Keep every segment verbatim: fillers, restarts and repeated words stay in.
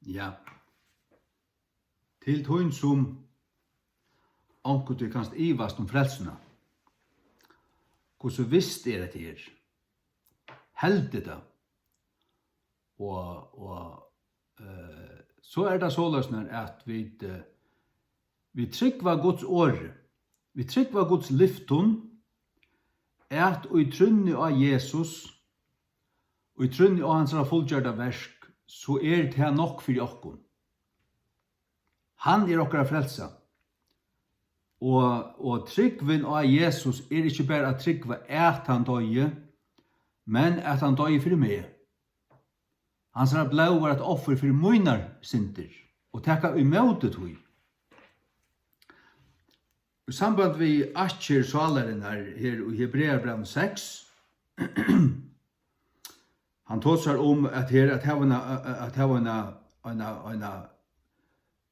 Ja. Til tín, sum onkuntíð kanst ivast um frelsuna. Hvussu vist er hetta her? Heldur tað? Og, og, eh, so er tað soleiðis, at vit, eh, vit trúgva Guds orði, vit trúgva Guds lyftum, at í trúnni á Jesus, í trúnni á hansara fullgjørda verk, so er tað nokk fyri okkum. Hann er okkara frelsa. Og, og trúgvin á Jesus er ikki bara at trúgva, at hann doyði, men at hann doyði fyri meg. Hansara blóð var eitt offur fyri mínar syndir, og taka ímóti tí. Í samband við akker sálarinnar her í Hebreabrævinum seks, hann tosar um, at her, at hava eina, at hava eina, eina, eina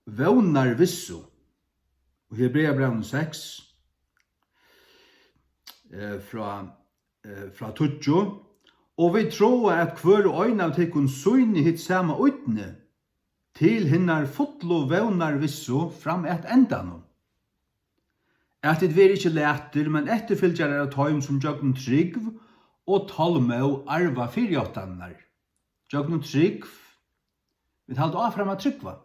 vónarvissu. Og Hebreabrævinum seks, eh, frá, eh, frá tíggju: "Og vit tráa, at hvør og ein av tykkum sýni hitt sama ídni til hinnar fullu vónarvissu fram at endanum, at tit verða ikki latir, men eftirfylgjarar av teim, sum gjøgnum trúgv og tolmóð arva fyrijáttanirnar." Gjøgnum trúgv. Vit halda áfram at trúgva.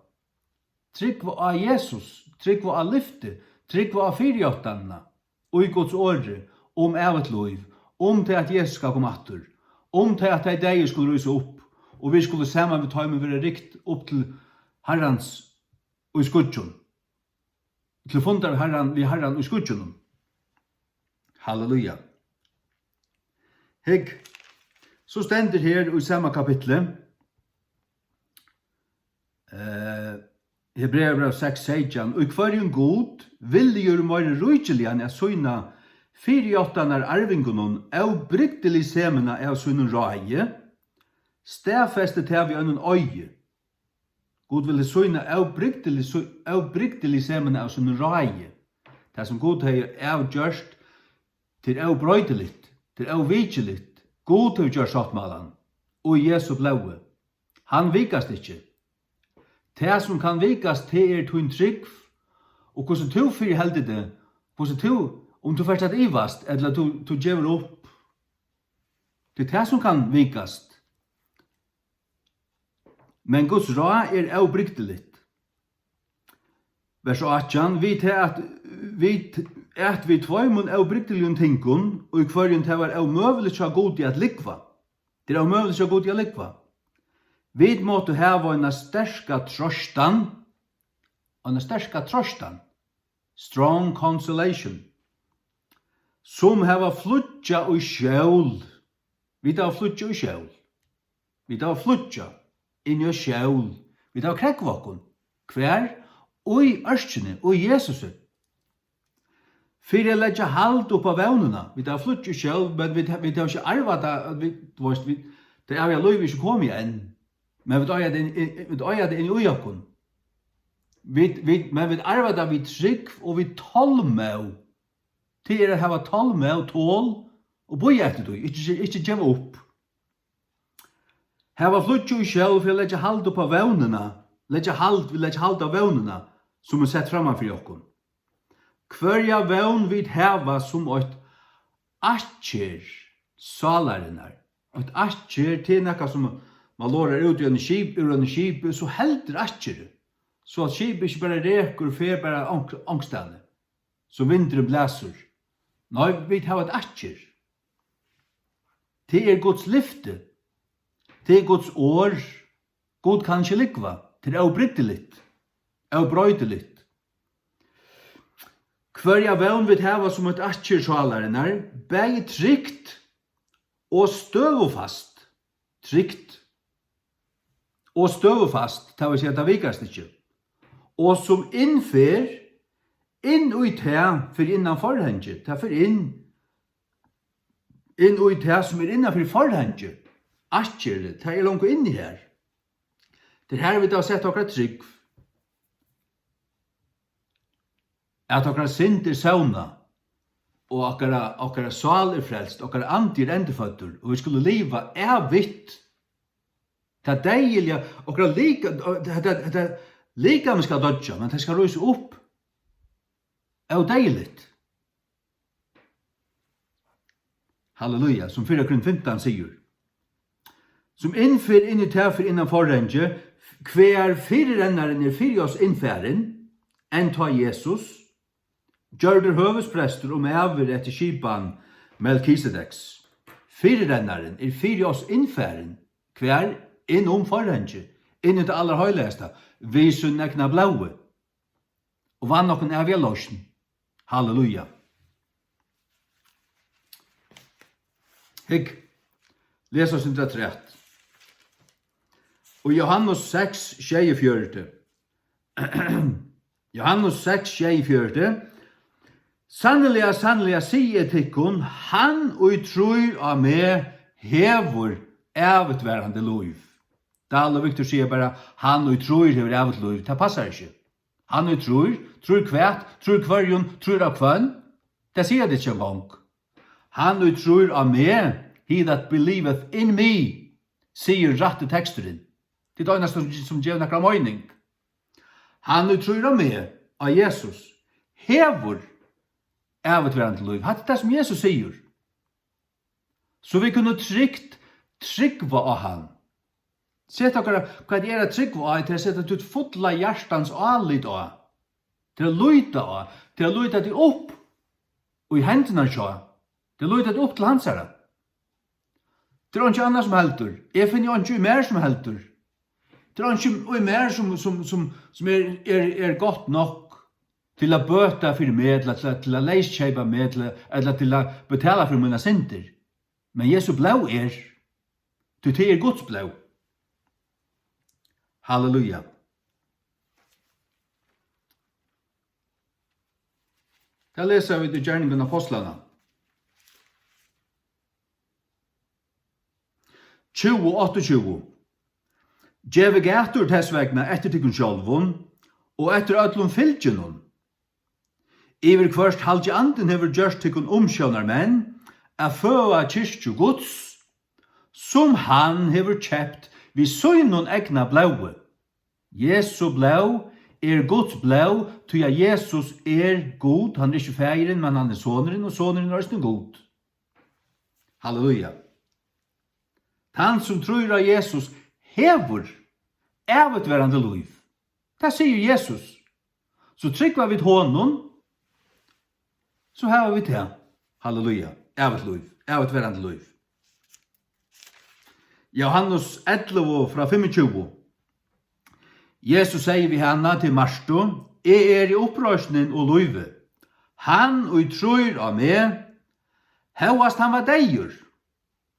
Trúgva á Jesus, trúgva á lyfti, trúgva á fyrijáttanina í Guds orði um ævigt lív, um tað, at Jesus skal koma aftur, um tað, at tey deyðu skulu rísa upp, og vit skulu saman við teimum vera rykt upp til Harrans í skýggjum, til fundar við Harran, við Harran í skýggjunum. Halleluja. Hygg, so stendur her í sama kapitli, eh, Hebreabræv seks seytjan: "Í hvørjum Gud, villigur meira ríkiliga at sýna fyrijáttanar arvingunum óbrigdilig semina av sínum ráði, staðfesti tað við einum eiði." Gud vildi sýna óbrigdilig, sý-, óbrigdilig semina av sínum ráði. Tað, sum Gud hevði avgjørt, tað er óbroytiligt, tað er óvikiligt. Gud hevur gjørt sáttmálan í Jesu blóði. Hann vikast ikki. Tað, sum kann vikast, tað er tín trúgv, og hvussu tú fyriheldur teg, hvussu tú, um tú fert at ivast, ella tú, tú gevur upp. Tað er tað, sum kann vikast. Men Guds ráð er óbrigdiligt. Vers átjan: "Við tað at, við, at við tveimum óbrigdiligum tingum, í hvørjum tað var ómøguligt hjá Gudi at lúgva." Tað er ómøguligt hjá Gudi at lúgva. "Vit máttu hava eina sterka troystan", eina sterka troystan, strong consolation, "sum hava flýggjað í skjól." Vit hava flýggjað í skjól. Vit hava flýggjað inn í eitt skjól. Vit hava krógvað okkum. Hvar? Í ørkini, í Jesusi. Fyri at leggja hald upp á vónina. Vit hava flýggjað í skjól, men vit, vit hava ikki arvað tað, vit, tú veist, vit, tað æviga lívið er ikki komið enn. Men vit eiga tað inn, vit eiga tað inn í okkum. Vit, vit, men vit arva tað við trúgv og við tolmóð. Tað er at hava tolmóð, tol, og bíða eftir tí, ikki, ikki geva upp. Hava flýggjað í skjól fyri at leggja hald upp á vónina, leggja hald, vit leggja hald á vónina, sum er sett framman fyri okkum. Hvørja vón vit hava sum eitt akker sálarinnar. Eitt akker, tað er nakað, sum mann lorar út í eini skip, úr eini skipi, so heldur akkerið, so at skipið ikki bara rekur, fer bara onk-, onkrastaðni, sum vindurin blæsur. Nei, vit hava eitt akker. Tað er Guds lyfti. Tað er Guds orð. Gud kann ikki lúgva. Tað er óbrigdiligt. Óbroytiligt. Hvørja vón vit hava sum eitt akker sálarinnar, bæði trygt og støðufast. Trygt og støðufast, tað vil siga, tað vikast ikki. Og sum innfer inn í tað fyri innan forhangið, tað fer inn, inn í tað, sum er innan fyri forhangið, akkerið, tað er longu inni har. Tað er har, vit hava sett okkara trúgv. At okkara synd er sónað, og okkara, okkara sál er frelst, okkara andi er endurføddur, og vit skulu liva ævigt Tað deyðiliga, okkara lika-, hetta, hetta likamið skal doyggja, men tað skal rísa upp. Ódeyðiligt. Halleluja, sum fyrra Korint fimtan sigur. Sum innferð inn í tað fyrr innan forhangið, hvar fyrirennarin er fyri oss innfarin, enn tá Jesus, gjørdur høvuðsprestur um ævir eftir skipan Melkisedeks. Fyrirennarin er fyri oss innfarin, hvar? Inn um forhangið, inn í tað allarheilagasta, við sínum egna blóði. Og vann okkum æviga loysn. Halleluja. Hygg, les eitt sindur afturat. Og Jóhannes seks, sjeyogfjøruti. Jóhannes seks, sjeyogfjøruti. Sanniliga, sanniliga, sigi eg tykkum, hann, ið trýr á meg, hevur ævigtvarandi lív. Dahl og Victor siga bara, hann, ið trýr, hevur ævigt lív. Tað passar ikki. Hann, ið trýr, trýr hvat, trýr hvørjum, trýr á hvønn? Tað siga tey ikki eingong. Hann, ið trýr á meg, he that believeth in me, sigur rætti teksturin. Tað er tað einasta, sum, sum gevur nakra meining. Hann, ið trýr á meg, á Jesus, hevur ævigtvarandi lív. Hatta er tað, sum Jesus sigur. So vit kunnu trygt trúgva á hann. Set okkara, hvat er at trúgva á, til at seta títt fulla hjartans álit á, til at líta á, til at líta teg upp í hendurnar hjá, til at líta teg upp til hansara. Tað er einki annað sum heldur. Eg finni einki í mær sum heldur. Tað er einki í mær sum, sum, sum, sum er, er, er gott nokk til at bøta fyri meg, til at, til at, til at leyskeypa meg, til at, ella til at betala fyri mínar syndir. Men Jesu blóð er, tí tað er Guds blóð. Halleluja. Tað lesa vit í Gjørningum Ápostlanna. Tjúgu, áttaogtjúgu. Gevið gætur tess vegna eftir tykkum sjálvum og eftir øllum fylginum. Yvirhvørt haldi Andin hevur gjørt tykkum umsjónarmenn at føða kirkju Guds, sum hann hevur keypt við sínum egna blóði. Jesu blóð er Guds blóð, tí at Jesus er Gud, hann er ikki Faðirin, men hann er Sonurin, og Sonurin er eisini Gud. Halleluja. Tann, sum trýr á Jesus, hevur ævigtvarandi lív. Tað sigur Jesus. So trúgva vit honum, so hava vit tað. Halleluja. Ævigt lív, ævigtvarandi lív. Jóhannes ellivu frá fimmogtjúgu. Jesus segði við hana, til Martu: Eg eri uppreisnin og lívið. Hann, ið trýr á meg, hóast hann var deyður,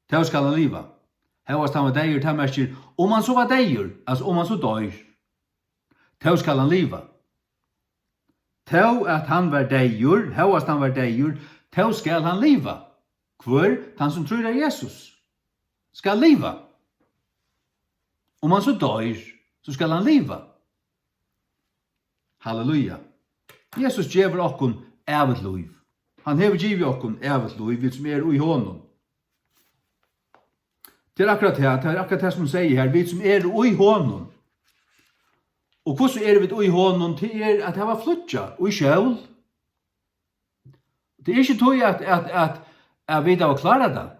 tó skal hann liva. Hóast hann var deyður, tað merkir, um hann so var deyður, altso, um hann so doyr, tó skal hann liva. Tó at hann var deyður, hóast hann var deyður, tó skal hann liva. Hvør? Tann, sum trýr á Jesus, skal liva. Um hann so doyr, so skal hann liva. Halleluja. Jesus gevur okkum ævigt lív. Hann hevur givið okkum ævigt lív, vit sum eru í honum. Tað er akkurát tað, tað er akkurát tað, sum hann segði her, vit sum eru í honum. Og hvussu eru vit í honum? Tað er at hava flýggjað í skjól. Tað er ikki tí, at, at, at, at vit hava klárað tað.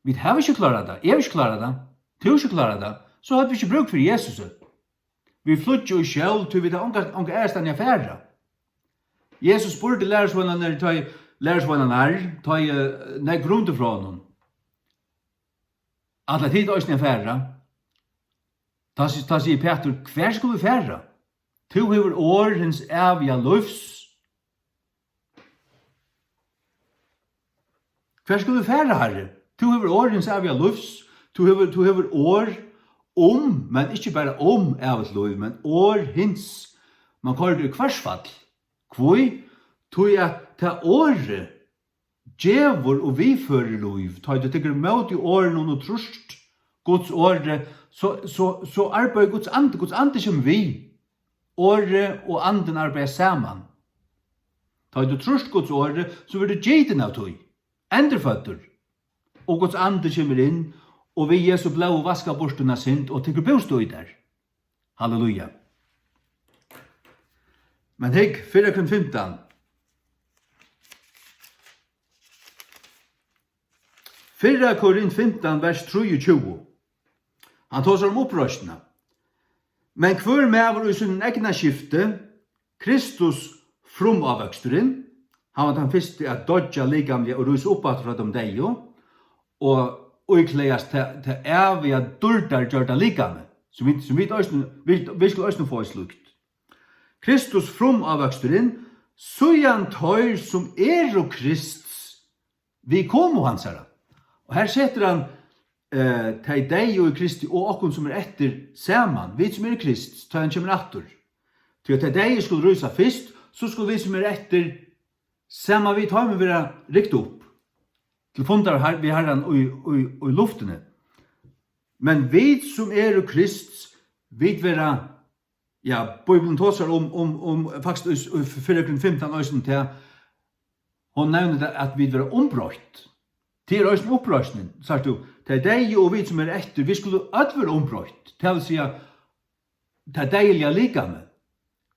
Vit hava ikki klárað tað. Eg havi ikki klárað tað. Tú hevur ikki klárað tað. So høvdu vit ikki brúk fyri Jesusi. Vit flýggja í skjól, tí vit hava onga, onga aðrastaðni at fara. Jesus spurdi lærisveinarnar, tá ið, lærisveinarnar, tá ið, eh, nógv rundu frá honum: Ætla tit eisini at fara? Tá si-, tá sigur Pætur: Hvar skulu vit fara? Tú hevur orð hins æviga lívs. Hvar skulu vit fara, Harri? Tú hevur orð hins æviga lívs. Tú hevur, tú hevur orð um, men ikki bara um ævigt lív, men orð hins. Man koyrir í hvørsfall. Hví? Tí at tað orðið gevur og viðførir lív. Tá ið tú tekur ímóti orðinum og trýrt Guds orði, so, so, so arbeiðir Guds andi. Guds andi kemur við. Orðið og andin arbeiða saman. Tá ið tú trýrt Guds orði, so verður tú gitin av tí, endurføddur. Og Guds andi kemur inn og við Jesu blóði vaskað burt tína synd og tekur bústað í tær. Halleluja. Men hygg, fyrra Korint fimtan. Fyrra Korint fimtan, vers trýogtjúgu. Hann tosar um uppreisnina. Men hvør maður í sínum egna skifti, Kristus frumávøksturin, hann var tann fyrsti at doyggja likamliga og rísa upp aftur frá teimum deyðu, og íklæðast tað, tað æviga dýrdargjørda likamið, sum vit, sum vit eisini, vit, vit skulu eisini fáa eitt slíkt. Kristus frumávøksturin, síðan teir, sum eru Krists, við komu hansara. Og her setir hann, eh, tey deyðu í Kristi og okkum, sum eru eftir, saman, vit, sum eru Krists, tá hann kemur aftur. Tí at tey deyðu skulu rísa fyrst, so skulu vit, sum eru eftir, saman við teimum, vera rykt upp til fundar har-, við Harran í, í, í luftini. Men vit, sum eru Krists, vit vera, ja, Bíblian tosar um, um, um, faktiskt í, í fyrra Korint fimtan eisini, tað, hon nevnir tað, at vit vera umbroytt. Tað er eisini uppreisnin, sært tú. Tey deyðu og vit, sum eru eftir, vit skulu øll vera umbroytt. Tað vil siga, tað deyðiliga likamið,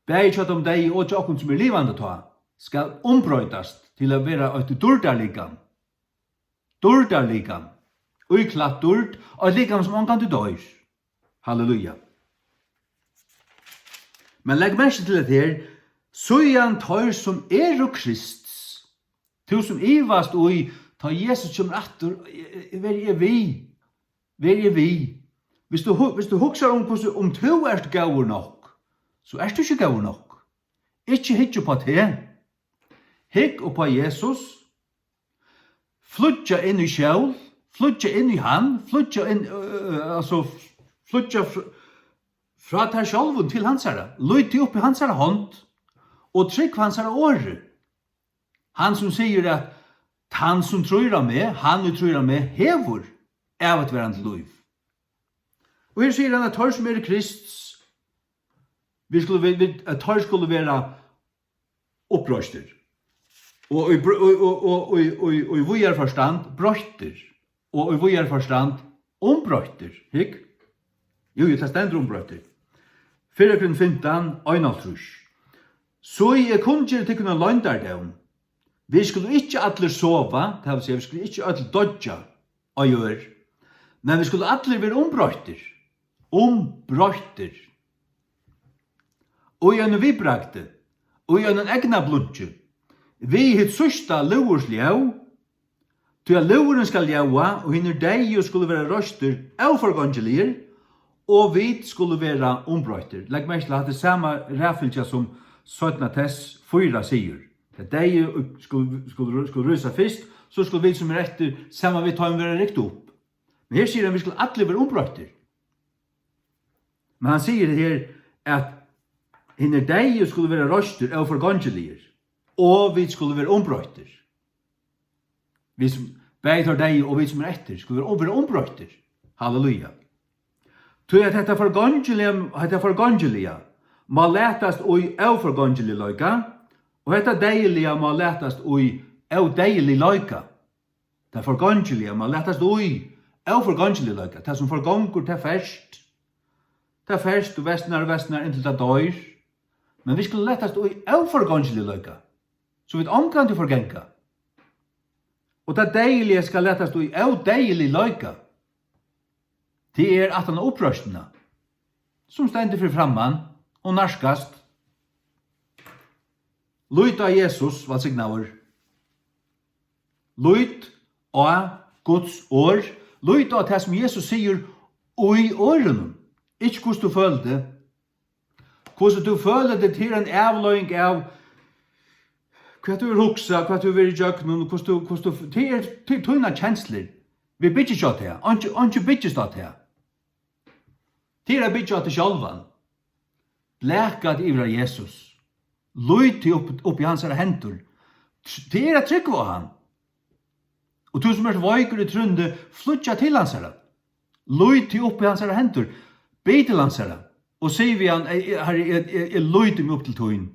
bæði hjá teimum deyðu og hjá okkum, sum eru livandi tá, skal umbroytast til at vera eitt dýrdarlikam. Dýrdarlikam. Íklætt dýrd, og eitt likam, sum ongantíð doyr. Halleluja. Men legg merki til at her, síðan teir, sum eru Krists, tú, sum ivast í, tá Jesus kemur aftur, eh, eh, verði eg við? Verði eg við? Viss tú hu-, viss tú hugsar um hvussu, um tú ert góður nokk, so ert tú ikki góður nokk. Ikki hyggja upp á teg. Hygg upp á Jesus. Flýggja inn í skjól, flýggja inn í hann, flýggja inn, ø, ø, ø, altso, flýggja fr-, frá tær sjálvum til hansara. Lít teg upp í hansara hond og trúgv hansara orði. Hann, sum sigur, at tann, sum trýr á meg, hann, ið trýr á meg, hevur ævigtverandi lív. Og her sigur hann, at teir, sum eru Krists, vit skulu, vit, vit, at teir skulu vera uppreistir. Og í br-, og, og, og, og, og, og í víðari forstand broyttir. Og í víðari forstand umbroyttir. Hygg. Jú, jú, tað stendur umbroyttir. Fyrra Korint fimtan, einoghálvtrýss. So eg kunngeri tykkum ein loyndardóm. Vit skulu ikki allir sova, tað vil siga, vit skulu ikki øll doyggja á jørð, men vit skulu allir vera umbroyttir. Umbroyttir. Og í einum viðbragdi, og í einum eygnablunki, við hitt síðsta lúðursljóð, tí at lúðurin skal ljóða, og hinir deyðu skulu vera reistir óforgongiligir, og vit skulu vera umbroyttir. Legg merki til, hatta er sama raðfylgja, sum seinna Tess fýra sigur. Tey deyðu skulu, skulu, skulu rísa fyrst, so skulu vit, sum eru eftir, saman við teimum verða rykt upp. Men her sigur hann, vit skulu allir vera umbroyttir. Men hann sigur her, at hinir deyðu skulu vera reistir óforgongiligir, og vit skulu vera umbroyttir. Vit sum, bæði teir deyðu og vit, sum eru eftir, skulu vera, vera umbroyttir. Halleluja. Tí at hetta forgongiliga, hetta forgongiliga má latast í óforgongiligleika, og hetta deyðiliga má latast í ódeyðiligleika. Tað forgongiliga má latast í óforgongiligleika. Tað, sum forgongur, tað ferst. Tað ferst og versnar og versnar, inntil tað doyr. Men vit skulu latast í óforgongiligleika, so vit ongantíð forganga. Og tað deyðiliga skal latast í ódeyðiligleika. Tað er aftan á uppreisnina, sum stendur fyri framman og nærkast. Lít á Jesus, vælsignaður. Lít á Guds orð. Lít á tað, sum Jesus sigur í orðunum. Ikki hvussu tú følir teg. Hvussu tú følir teg, tað er ein avleiðing av hvat tú hevur hugsað, hvat tú hevur verið ígjøgnum, hvussu tú, hvussu tú, tað er, tað er tínar kenslur. Vit byggja ikki á tað. Einki, einki byggist á tað. Tað er at byggja á teg sjálvan. Blaka teg yvir á Jesus. Lít teg upp, upp í hansara hendur. Tr-, tað er at trúgva á hann. Og tú, sum ert veikur í trúnni, flýggja til hansara. Lít teg upp í hansara hendur. Bið til hansara. Og sig við hann, "Eg, eg, Harri, eg, eg, eg líti meg upp til tín.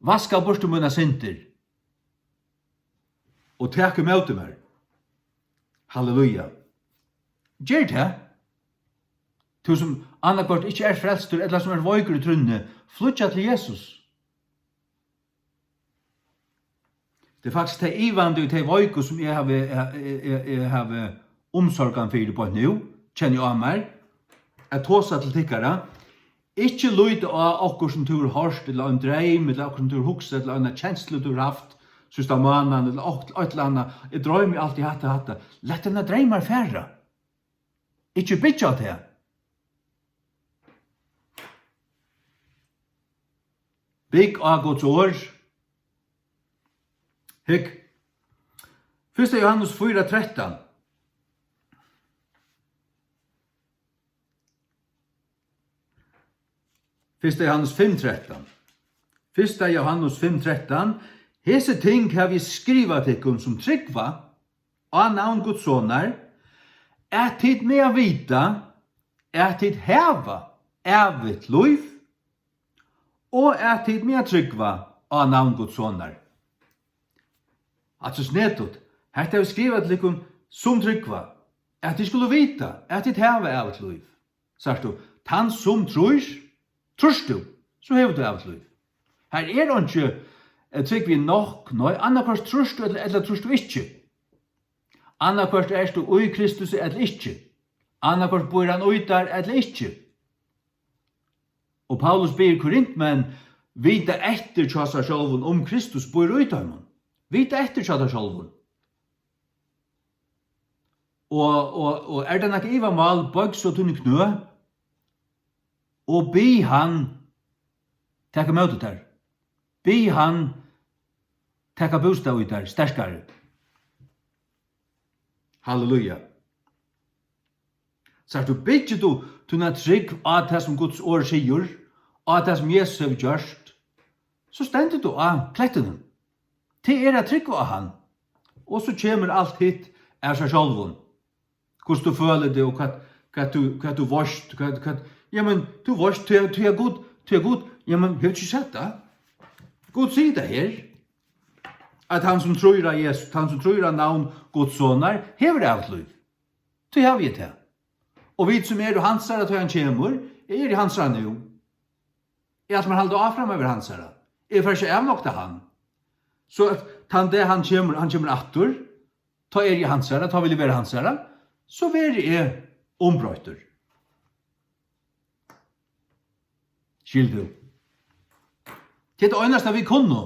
Vaska burtur mínar syndir. Og tak ímóti mær." Halleluja. Ger tað. Tú sum annaðhvørt ikki ert frelstur, ella sum ert veikur í trúnni, flýggja til Jesus. Tað er faktiskt tey ivandi og tey veiku, sum eg havi, eg, eg, eg, eg havi umsorgan fyri beint nú, kenni eg á mær, at tosa til tykkara. Ikki líta á okkurt, sum tú hevur hoyrt, ella ein dreym, ella okkurt, sum tú hevur hugsað, ella eina kenslu, tú hevur havt síðsta mánaðin, ella okkurt, eitt ella annað. Eg droymi altíð hatta, hatta. Lat tínar dreymar fara. Ikki byggja á tað. Bygg á Guds orð. Hygg. Fyrsta Jóhannes fýra trettan. Fyrsta Jóhannes fimm trettan. Fyrsta Jóhannes fimm trettan. Hesi ting havi eg skrivað tykkum, sum trúgva á navn Guds sonar, at tit mega vita, at tit hava ævigt lív, og at tit mega trúgva á navn Guds sonar. Altso, snetut, hetta havi eg skrivað til tykkum, sum trúgva, at tit skulu vita, at tit hava ævigt lív. Sært tú, tann sum trýr, trýrt tú, so hevur tú ævigt lív. Har er einki, eh, trúgvi eg nokk, nei, annaðhvørt trýrt tú ella, ella trýrt tú ikki. Annaðhvørt ert tú í Kristusi ella ikki. Annaðhvørt býr hann í tær ella ikki. Og Paulus biður Korintmenn vita eftir hjá sær sjálvum, um Kristus býr í teimum. Vita eftir hjá tær sjálvum. Og, og, og er tað nakað ivamál, boyg so tíni knø og bið hann taka ímóti tær. Bið hann taka bústað í tær sterkari. Halleluja. Sært tú, byggir tú tína trúgv á tað, sum Guds orð sigur, á tað, sum Jesus hevur gjørt, so stendur tú á klettinum. Tað er at trúgva á hann. Og so kemur alt hitt av sær sjálvum. Hvussu tú følir teg og hvat, hvat tú, hvat tú veitst, hvat, hvat, ja, men tú veitst, tí, tí at Gud, tí at Gud, ja, men hevur tú ikki sæð tað? Gud sigur tað her, at hann sum trýr á Jesus, hann sum trýr á navn Guds sonar, hevur ævigt lív. Tí havi eg tað. Og vit sum eru hansara, tá hann kemur, eru hansara nú. Eg ætli mær at halda áfram at vera hansara. Eg fari ikki at avnokta hann. So at tann dag hann kemur, hann kemur aftur, tá eri eg hansara, tá vil eg vera hansara, so verði eg umbroyttur. Skil tú? Tað er tað einasta, vit kunnu.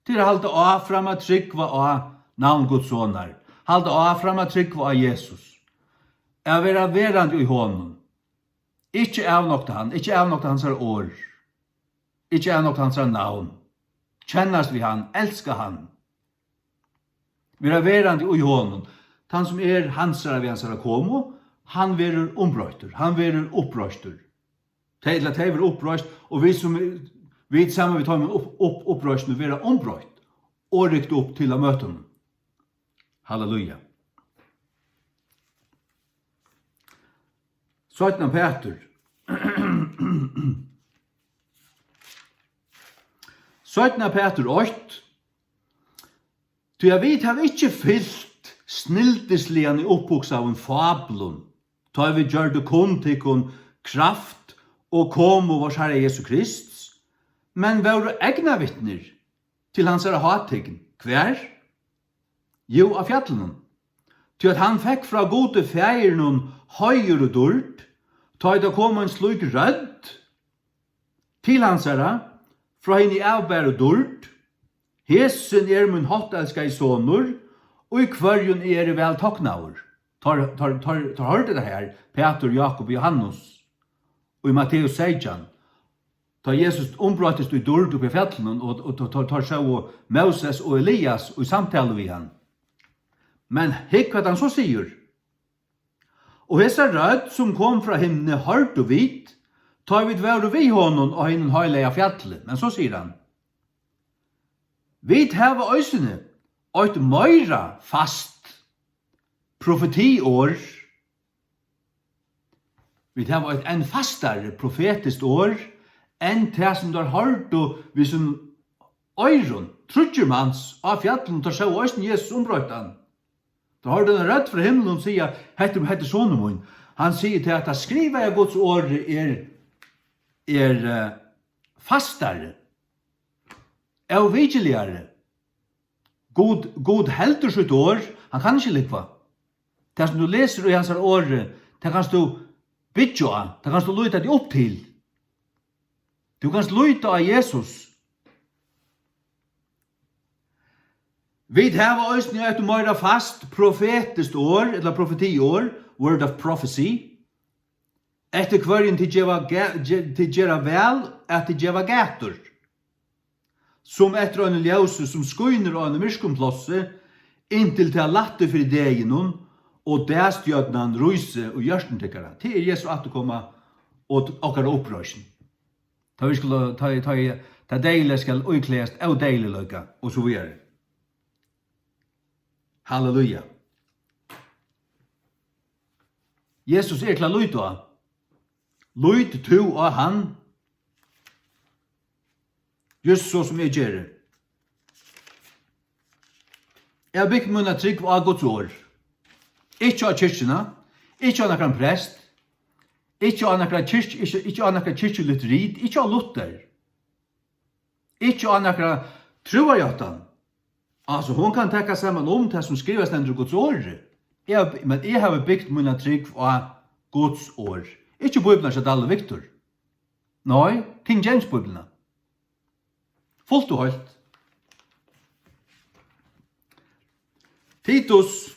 Tað er at halda áfram at trúgva á navn Guds sonar. Halda áfram at trúgva á Jesus. At vera verandi í honum. Ikki avnokta hann, ikki avnokta hansara orð. Ikki avnokta hansara navn. Kennast við hann, elska hann. Vera verandi í honum. Tann sum er hansara við hansara komu, hann verður umbroyttur, hann verður uppreisti. Tey, ella tey verða uppreisti, og vit sum, vit saman við teimum upp, upp, uppreisti verða umbroytt og rykt upp til at møta honum. Halleluja. Seinna Pætur. Seinna Pætur eitt. Tí at vit hava ikki fylgt snildisligum og upphugsaðum fáblum, tá vit gjørdu kunn tykkum kraft og komu vors Harra Jesu Krists, men vóru egnavitnir til hansara hátign. Hvar? Jú, á fjallinum. Tí at hann fekk frá Gudi Faðirinum heiður og dýrd, tá ið tað kom ein slík rødd til hansara frá hini avbæru dýrd: Hesin er mín háttelskaði sonur, í hvørjum eg eri væl toknaður. Teir, teir, teir, teir hoyrdu tað her, Pætur, Jákup og Jóhannes, í Matteus seytjan, tá Jesus umbroyttist í dýrd uppi á fjallinum, og, og, og teir, teir sóu Móses og Elias í samtalu við hann. Men hygg, hvat hann so sigur: Og hesa rødd, sum kom frá himni, hoyrdu vit, tá vit vóru við honum á hinum heilaga fjalli. Men so sigur hann: Vit hava eisini eitt meira fast profetiorð. Vit hava eitt enn fastari profetiskt orð enn tað, sum teir hoyrdu við sínum oyrum, tríggir mans á fjallinum, teir sóu eisini Jesus umbroyttan. Tá hoyrdi hann eina rødd frá himlinum siga: "Hetta, hetta er sonur mín." Hann sigur til, at tað skrivaða Guds orð er, er, eh, fastari, óvikiligari. Gud, Gud heldur sítt orð, hann kann ikki lúgva. Tað, sum tú lesur í hansara orði, tað kanst tú byggja á, tað kanst tú líta teg upp til. Tú kanst líta á Jesus. Vit hava eisini eitt meira fast profetiskt orð, ella profetiorð, word of prophecy, eftir hvørjum tit geva ga-, ge-, tit gera væl at tit geva gætur, sum eftir einum ljósi, sum skínur á einum myrkum plássi, inntil tað lættir fyri deginum, og dagstjørnan rísi í hjørtum tykkara. Tað er Jesu afturkoma og t-, okkara uppreisn. Tá vit skulu, tá, tá, tá deyðilega skal íklæðast ódeyðiligleika, og so víðari. Halleluja. Jesus er til at líta á. Lít tú á hann, júst so sum eg geri. Eg havi bygt mína trúgv á Guds orð. Ikki á kirkjuna, ikki á nakran prest, ikki á nakra kirkju, ikki, ikki á nakra kirkjuligt rit, ikki á Luther. Ikki á nakra trúarjáttan. Altso, hon kann taka saman um tað, sum skrivað stendur í Guds orði. Eg havi, men eg havi bygt mína trúgv á Guds orð. Ikki Bíbliuna hjá Dalli Victor. Nei, King James Bíbliuna. Fult og heilt. Titus.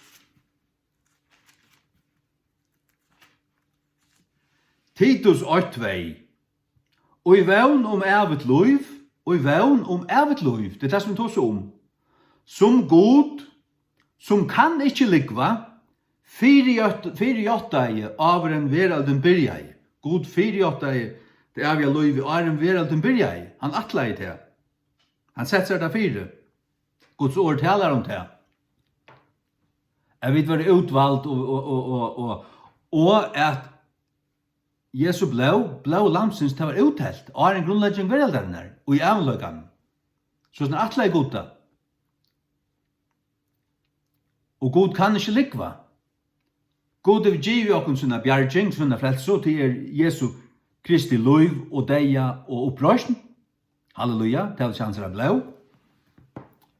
Titus eitt tvey. Í vón um ævigt lív, í vón um ævigt lív, tað er tað, sum vit tosa um. Sum Gud, sum kann ikki lúgva, fyriját-, fyrijáttaði, áðrenn veraldin byrjaði. Gud fyrijáttaði tað æviga lívið, áðrenn veraldin byrjaði. Hann ætlaði tað. Hann setti sær tað fyri. Guds orð talar um tað. At vit vóru útvald og, og, og, og, og, og at Jesu blóð, blóð Lambsins, tað var úthelt, áðrenn grundlegging veraldarinnar, í ævinleikanum. So sum ætlaði Gud tað. Og Gud kann ikki lúgva. Gud hevur givið okkum sína bjarging, sína frelsu, tí er Jesu Kristi lív og deyða og uppreisn. Halleluja, tað vil siga hansara blóð.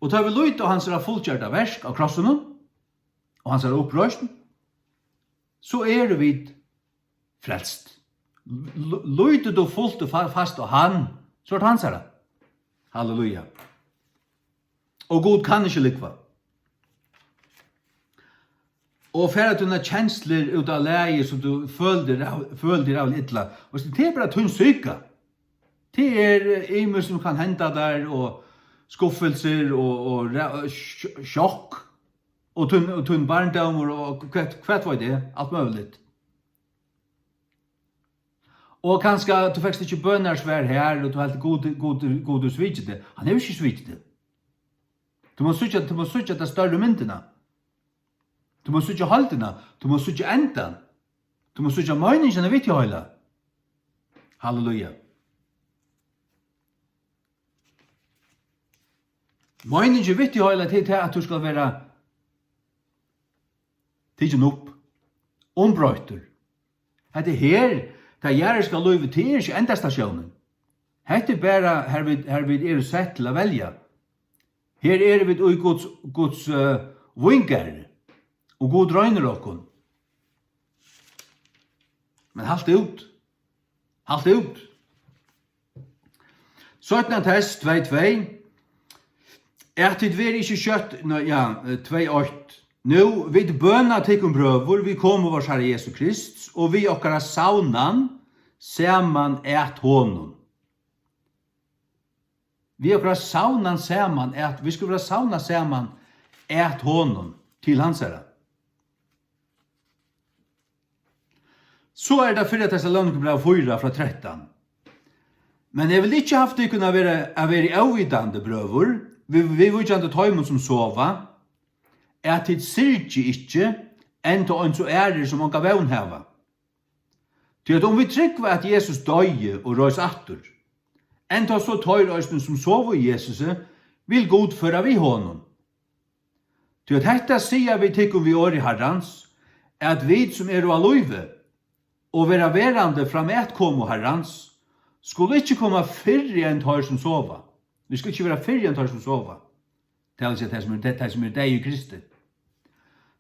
Og tá vit líta á hansara fullgjørda verk á krossinum, og hansara uppreisn, so eru vit frelst. L-, lítur tú fult og fa-, fast á hann, so ert hansara. Halleluja. Og Gud kann ikki lúgva. Og fara tú inn á kenslur út av lagi, so tú følir teg ræv-, følir teg rævliga illa. Og so, tað er bara tín psyka. Tað er, eh, ymiskt sum kann henda tær, og skuffelsur og, og ræ-, sj-, sjokk. Og tín, og tín barndómur og hvat, hvat veit eg, alt møguligt. Og kanska tú fekst ikki bønarsvar her, og tú helt, Gud, Gud, Gud hevur svikið teg. Hann hevur ikki svikið teg. Tú mást síggja, tú mást síggja ta størru myndina. Tú mást síggja heildina. Tú mást síggja endan. Tú mást síggja meiningina við tí heila. Halleluja. Meiningin við tí heila, tað er tað, at tú skal vera tikin upp, umbroyttur. Hetta her, tað jarðiska lívið, tað er ikki endastasjónin. Hetta er bara har vit, har vit eru sett til at velja. Her eru vit í Guds, Guds, eh, víngarði, og Gud roynir okkum. Men halt út. Halt út. Seinna Tess tvey tvey. At tit verið ikki skjótt, nei, ja, eh, tvey eitt. Nú, vit bøna tykkum, brøður, við komu vors Harra Jesu Krists, og við okkara savnan saman at honum. Við okkara savnan saman at, vit skulu vera savnað saman at honum, til hansara. So er tað fyrra Tessalonikabræv fýra frá trettan. Men eg vil ikki havt tykkum at vera, at vera óvitandi, brøður, við, viðvíkjandi teimum, sum sova, at tit syrgi ikki, enn tá eins og aðrir, sum onga vón hava. Tí at um vit trúgva, at Jesus doyði og reis aftur, enn tá so teir eisini, sum sova í Jesusi, vil Gud føra við honum. Tí at hetta siga vit tykkum við orði Harrans, at vit, sum eru á lívi og verða verandi fram at komu Harrans, skulu ikki koma fyrri enn teir, sum sova. Vit skulu ikki vera fyrri enn teir, sum sova. Tað vil siga, tey, sum eru, tey, sum eru deyð í Kristi.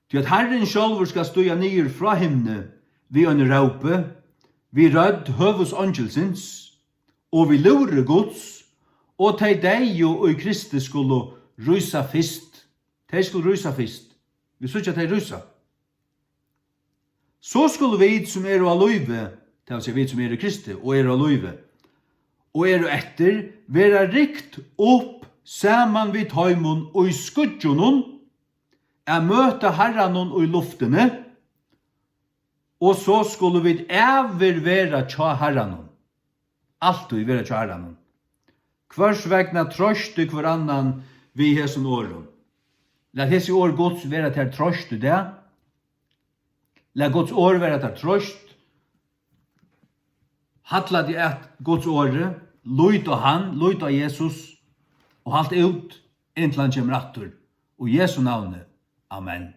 Tí at Harrin sjálvur skal stíga niður frá himni við einum rópi, við rødd høvuðseingilsins og við lúðri Guds, og tey deyðu í Kristi skulu rísa fyrst. Tey skulu rísa fyrst. Vit síggja tey rísa. So skulu vit, sum eru á lívi, tað vil siga, vit, sum eru í Kristi og eru á lívi, og eru eftir, vera rykt upp saman við teimum í skýggjunum, at møta Harranum í luftini, og so skulu vit ævir vera hjá Harranum. Altíð vera hjá Harranum. Hvørs vegna troystið hvør annan við hesum orðum. Lat hesi orð Guds vera tær troyst í dag. Lat Guds orð vera tær troyst. Halla teg at Guds orði. Lít á hann, lít á Jesus. Og halt út, inntil hann kemur aftur. Í Jesu navni. Amen.